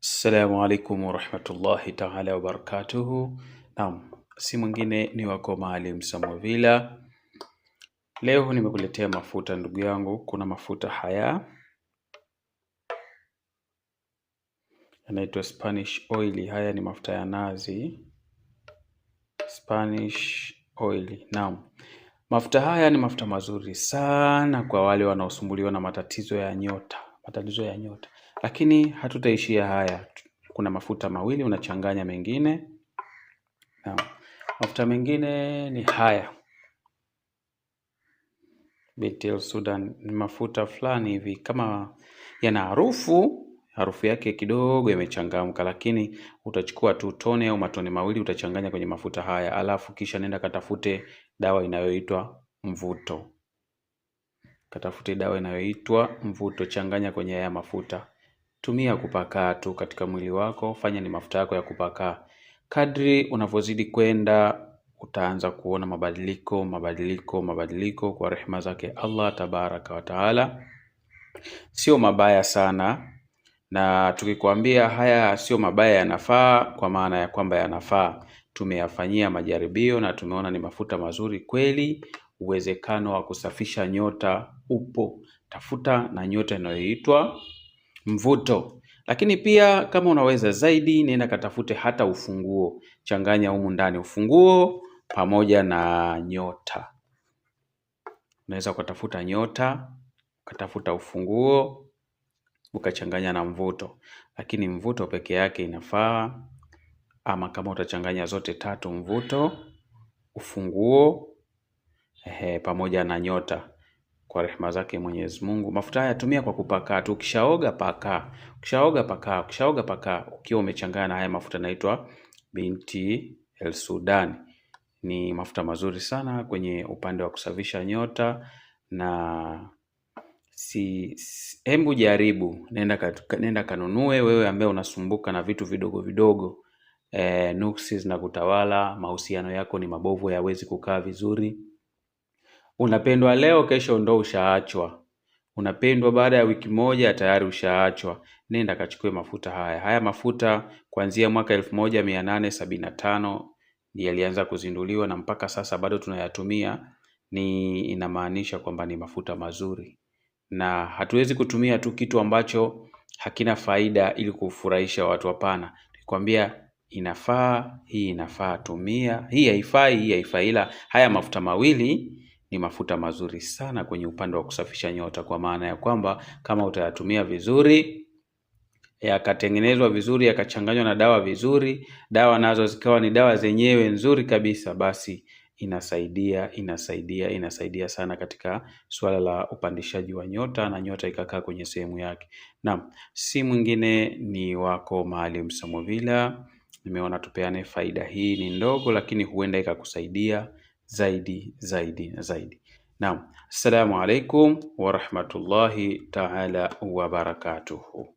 Assalamu alaikum warahmatullahi taala wabarakatuhu. Naam, si mwingine ni wako Maalim Samovila. Leo nimekuletea mafuta ndugu yangu. Kuna mafuta haya yanaitwa Spanish oil. Haya ni mafuta ya nazi, Spanish oil. Naam, mafuta haya ni mafuta mazuri sana kwa wale wanaosumbuliwa na matatizo ya nyota, matatizo ya nyota. Lakini hatutaishia haya, kuna mafuta mawili unachanganya mengine. Naam, mafuta mengine ni haya Betel Sudan, ni mafuta fulani hivi kama yana harufu, harufu yake kidogo imechangamka, lakini utachukua tu tone au matone mawili utachanganya kwenye mafuta haya, alafu kisha nenda katafute dawa inayoitwa mvuto. Katafute dawa inayoitwa mvuto, changanya kwenye haya mafuta, tumia kupakaa tu katika mwili wako, fanya ni mafuta yako ya kupakaa. Kadri unavyozidi kwenda utaanza kuona mabadiliko, mabadiliko, mabadiliko kwa rehema zake Allah tabaraka wa taala. Sio mabaya sana, na tukikwambia haya sio mabaya, yanafaa, kwa maana ya kwamba yanafaa. Tumeyafanyia majaribio na tumeona ni mafuta mazuri kweli. Uwezekano wa kusafisha nyota upo, tafuta na nyota inayoitwa mvuto. Lakini pia kama unaweza zaidi, nenda katafute hata ufunguo, changanya humu ndani ufunguo pamoja na nyota. Unaweza ukatafuta nyota, ukatafuta ufunguo, ukachanganya na mvuto, lakini mvuto peke yake inafaa, ama kama utachanganya zote tatu, mvuto, ufunguo, ehe, pamoja na nyota, kwa rehema zake Mwenyezi Mungu. Mafuta haya tumia kwa kupaka tu, ukishaoga paka, ukishaoga paka, ukishaoga paka, ukiwa umechanganya na haya mafuta yanaitwa Binti El Sudan. Ni mafuta mazuri sana kwenye upande wa kusafisha nyota na hembu jaribu, nenda kanunue. Wewe ambaye unasumbuka na vitu vidogo vidogo, nuksi zinakutawala, mahusiano yako ni mabovu, hayawezi kukaa vizuri. Unapendwa leo, kesho ndo ushaachwa. Unapendwa baada ya wiki moja tayari ushaachwa. Nenda kachukue mafuta haya. Haya mafuta kuanzia mwaka 1875 yalianza kuzinduliwa na mpaka sasa bado tunayatumia. Ni inamaanisha kwamba ni mafuta mazuri, na hatuwezi kutumia tu kitu ambacho hakina faida ili kufurahisha watu. Hapana, nikwambia inafaa, hii inafaa, tumia hii, haifai, hii haifai. Ila haya mafuta mawili ni mafuta mazuri sana kwenye upande wa kusafisha nyota, kwa maana ya kwamba kama utayatumia vizuri, yakatengenezwa vizuri, yakachanganywa na dawa vizuri, dawa nazo zikawa ni dawa zenyewe nzuri kabisa, basi inasaidia, inasaidia, inasaidia sana katika suala la upandishaji wa nyota na nyota ikakaa kwenye sehemu yake. Naam, si mwingine ni wako Maalim Samovila. Nimeona tupeane faida hii, ni ndogo lakini huenda ikakusaidia zaidi zaidi na zaidi. Naam, assalamu alaikum warahmatullahi taala wabarakatuhu.